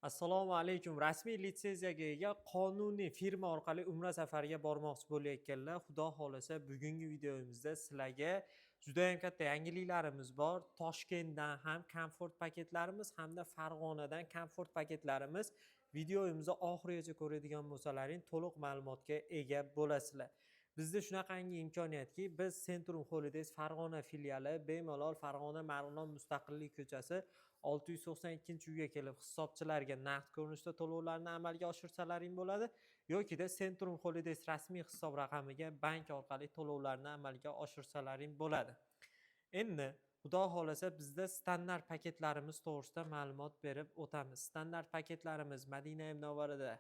Assalomu alaykum. Rasmiy litsenziyaga ega qonuniy firma orqali umra safariga bormoqchi bo'layotganlar, Xudo xohlasa, bugungi videomizda sizlarga judayam katta yangiliklarimiz bor. Toshkentdan ham komfort paketlarimiz hamda Farg'onadan komfort paketlarimiz. Videomizni oxirigacha ko'radigan bo'lsalaring, to'liq ma'lumotga ega bo'lasizlar. Bizda shunaqangi imkoniyatki, biz Centrum Holidays Farg'ona filiali bemalol Farg'ona, Marg'ilon, Mustaqillik ko'chasi, 692-uyga kelib, hisobchilarga naqd ko'rinishda to'lovlarni amalga oshirsalaring bo'ladi yokida Centrum Holidays rasmiy hisob raqamiga bank orqali to'lovlarni amalga oshirsalaring bo'ladi. Endi, Xudo xohlasa, bizda standart paketlarimiz to'g'risida ma'lumot berib o'tamiz. Standart paketlarimiz: Madina Munavvarada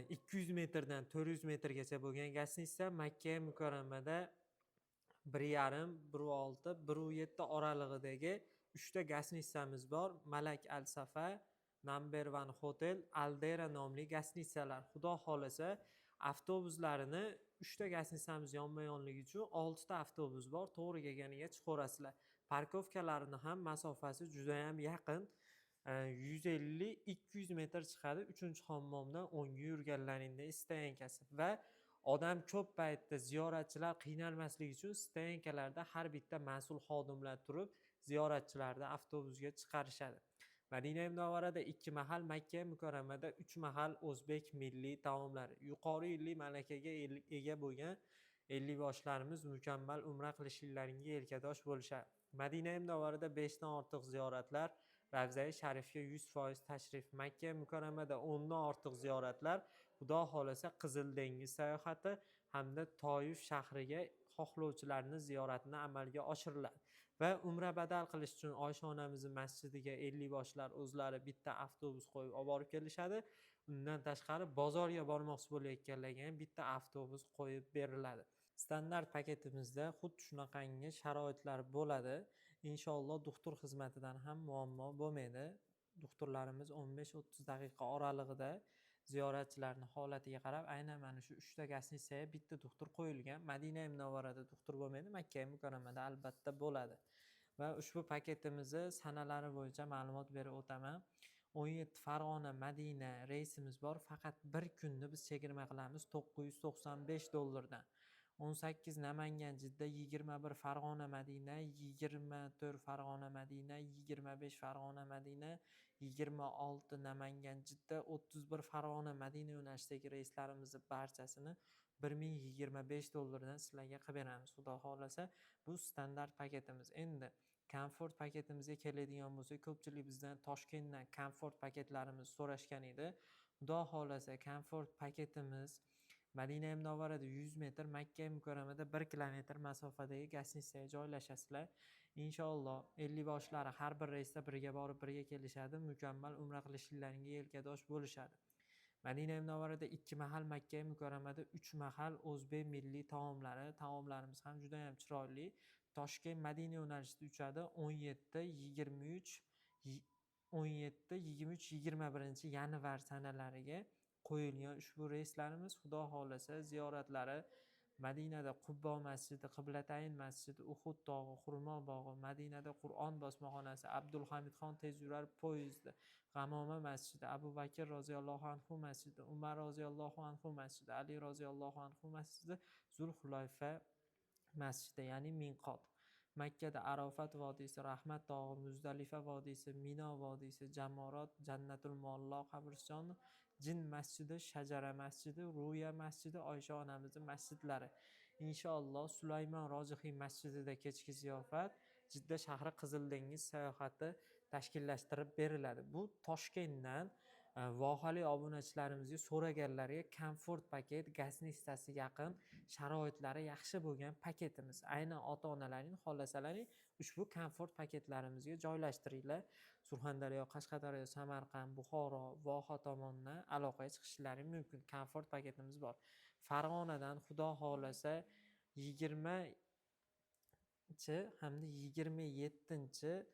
200 metrdan 400 metrgacha bo'lgan гостиница, Makka Mukarramada 1,5, 1,6, 1,7 oralig'idagi uchta гостиница miz bor. Malak Al Safa, Number One Hotel, Aldera nomli гостиница lar. Xudo xohlasa, avtobuslarini uchta гостиница miz yonma yonligi uchun oltita avtobus bor, to'g'ri kelganiga chiqaverasizlar. Парковка larini ham masofasi judayam yaqin, 150-200 metr chiqadi. Uchinchi hammomdan o'ngga yurganlaringda стоянка si. Va odam ko'p paytda ziyoratchilar qiynalmasligi uchun стоянка larda har bitta mas'ul xodimlar turib, ziyoratchilarni avtobusga chiqarishadi. Madina Munavvarada ikki mahal, Makka Mukarramada uch mahal o'zbek milliy taomlari. Yuqori ilmiy malakaga ega bo'lgan ellikboshlarimiz mukammal umra qilishliklaringga yelkadosh bo'lishadi. Madina Munavvarada 5 dan ortiq ziyoratlar, Ravzai Sharifga 100% tashrif, Makka Mukarramada 10 dan ortiq ziyoratlar, Xudo xohlasa, Qizil dengiz sayohati hamda Toif shahriga xohlovchilarni ziyoratini amalga oshiriladi. Va umra badal qilish uchun Oysha onamizni masjidiga ellikboshlar o'zlari bitta avtobus qo'yib olib borib kelishadi. Undan tashqari, bozorga bormoqchi bo'layotganlarga ham bitta avtobus qo'yib beriladi. Standart paketimizda xuddi shunaqangi sharoitlar bo'ladi. Inshaalloh, doktor xizmatidan ham muammo bo'lmaydi. Doktorlarimiz 15-30 daqiqa oralig'ida ziyoratchilarni holatiga qarab, aynan mana shu uchta гостиница ga bitta doktor qo'yilgan. Madina Munavvarada doktor bo'lmaydi, Makka Mukarramada albatta bo'ladi. Va ushbu paketimizni sanalari bo'yicha ma'lumot berib o'taman. 17 Farg'ona, Madina reysimiz bor, faqat bir kunni biz chegirma qilamiz, 995 dollardan. 18 Namangan, Jidda, 21 Farg'ona, Madina, 24 Farg'ona, Madina, 25 Farg'ona, Madina, 26 Namangan, Jidda, 31 Farg'ona, Madina yo'nalishidagi reyslarimizni barchasini 1025 dollardan sizlarga qilib beramiz, Xudo xohlasa. Bu standart paketimiz. Endi komfort paketimizga keladigan bo'lsak, ko'pchilik bizdan Toshkentdan komfort paketlarimizni so'rashgan edi. Xudo xohlasa, komfort paketimiz Madina Munavvarada 100 metr, Makka Mukarramada 1 kilometr masofadagi гостиница ga joylashasizlar. Inshaalloh, ellikboshlari har bir reysda birga borib, birga kelishadi, mukammal umra qilishliklaringga yelkadosh bo'lishadi. Madina Munavvarada ikki mahal, Makka Mukarramada uch mahal o'zbek milliy taomlari. Taomlarimiz ham judayam chiroyli. Toshkent, Madina yo'nalishida uchadi 17, 23, 17, 23, 21 yanvar sanalariga qo'yilgan ushbu reyslarimiz. Xudo xohlasa, ziyoratlari: Madinada Qubbo masjidi, Qiblatayn masjidi, Uhud tog'i, Xurmo bog'i, Madinada Qur'on bosmaxonasi, Abdulhamidxon tezyurar poyezdi, G'amoma masjidi, Abu Bakr roziyallohu anhu masjidi, Umar roziyallohu anhu masjidi, Ali roziyallohu anhu masjidi, Zulhulayfa masjidi, ya'ni Minqot. Makkada Arofat vodiysi, Rahmat tog'i, Muzdalifa vodiysi, Mino vodiysi, Jamorot, Jannatul Muallo qabristoni, Jin masjidi, Shajara masjidi, Ruya masjidi, Oysha onamizni masjidlari. Inshaalloh, Sulaymon Rojihiy masjidida kechki ziyofat, Jidda shahri, Qizil dengiz sayohati tashkillashtirib beriladi. Bu Toshkentdan vohali obunachilarimizga, so'raganlarga komfort paket, гостиница si yaqin, sharoitlari yaxshi bo'lgan paketimiz. Aynan ota onalaring xohlasalaring, ushbu komfort paketlarimizga joylashtiringlar. Surxondaryo, Qashqadaryo, Samarqand, Buxoro, Voha tomonidan aloqaga chiqishlari mumkin. Komfort paketimiz bor. Farg'onadan, Xudo xohlasa, 20 hamda 27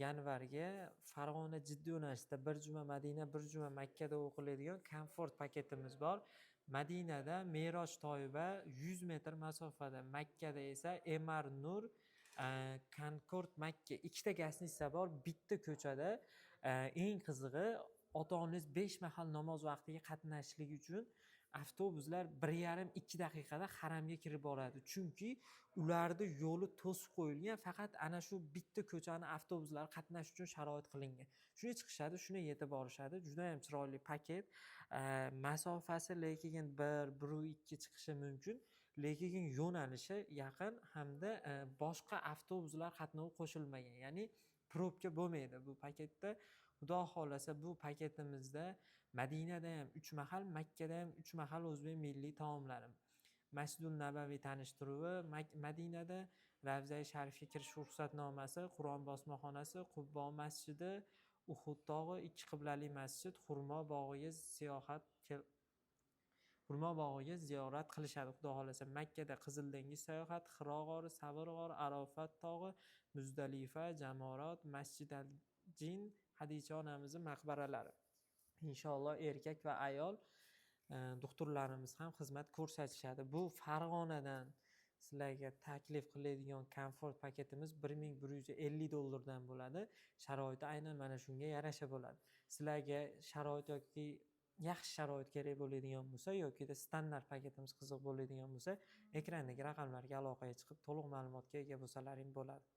yanvarga Farg'ona, Jidda yo'nalishida bir juma Madina, bir juma Makkada o'qiladigan komfort paketimiz bor. Madinada Meroj Toiba 100 metr masofada, Makkada esa Emar Nur, Concord Makka, ikkita гостиница bor bitta ko'chada. Eng qizig'i, ota onangiz 5 mahal namoz vaqtiga qatnashishligi uchun avtobuslar 1,5-2 daqiqada haramga kirib boradi. Chunki ularni yo'li to'sib qo'yilgan, faqat ana shu bitta ko'chani avtobuslar qatnash uchun sharoit qilingan. Shunga chiqishadi, shunga yetib borishadi. Juda ham chiroyli paket. Masofasi lekin 1, 1,2 chiqishi mumkin. Lekin yo'nalishi yaqin hamda boshqa avtobuslar qatnovi qo'shilmagan. Ya'ni probka bo'lmaydi bu paketda. Xudo xohlasa, bu paketimizda Madinada ham 3 mahal, Makkada ham 3 mahal o'zbek milliy taomlari. Masjidul Nabaviy tanishtiruvi Madinada, Ravzai Sharifga kirish ruxsatnomasi, Qur'on bosmaxonasi, Qubo masjidi, Uhud tog'i, ikki qiblali masjid, xurmo bog'iga siyohat, xurmo bog'iga ziyorat qilishadi. Xudo xohlasa, Makkada Qizil dengiz sayohat, Xiro g'ori, Savr g'ori, Arofat tog'i, Muzdalifa, Jamorot, Masjid al Jin, Hadicha onamizni maqbaralari. Inshaalloh erkak va ayol doktorlarimiz ham xizmat ko'rsatishadi. Bu Farg'onadan sizlarga taklif qiladigan komfort paketimiz $1150 dan bo'ladi. Sharoiti aynan mana shunga yarasha bo'ladi. Sizlarga sharoit yoki yaxshi sharoit kerak bo'ladigan bo'lsa yokida standart paketimiz qiziq bo'ladigan bo'lsa, ekrandagi raqamlarga aloqaga chiqib, to'liq ma'lumotga ega bo'lsalaring bo'ladi.